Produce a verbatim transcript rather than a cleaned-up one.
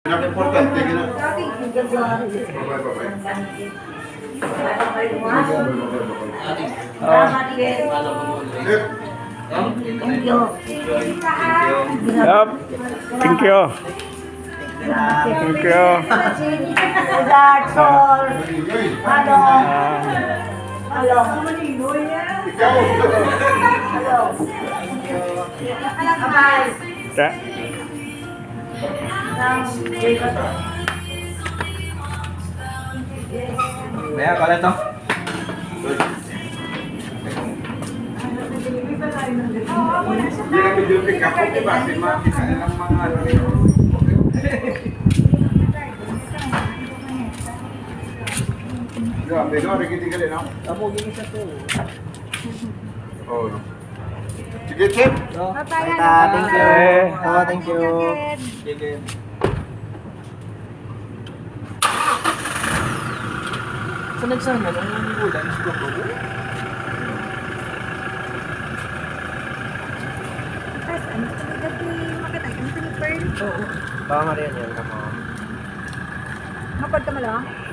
Pinaka-importante, gina- Thank you. Yup. Thank you. Thank you. Sweetheart, soul. Ano? Ah. Hello. Hello. Bye. Sa- Maya, pala to. Hindi na video pick up, okay ba? Kasi makita nilang mga ano yun. Grabe, no? Rickety ka din, no? Amo, yun isa to. Oo, no? Sige, Chip. Bye-bye, Thank you. Eh. Oh, thank you. Sige. Sa nagsana, ang ulan, siguro. Tapos, ano, sa gabi, makita yung Pearl. Oo. Baka Maria niya, tama. Mapad ka, Malo?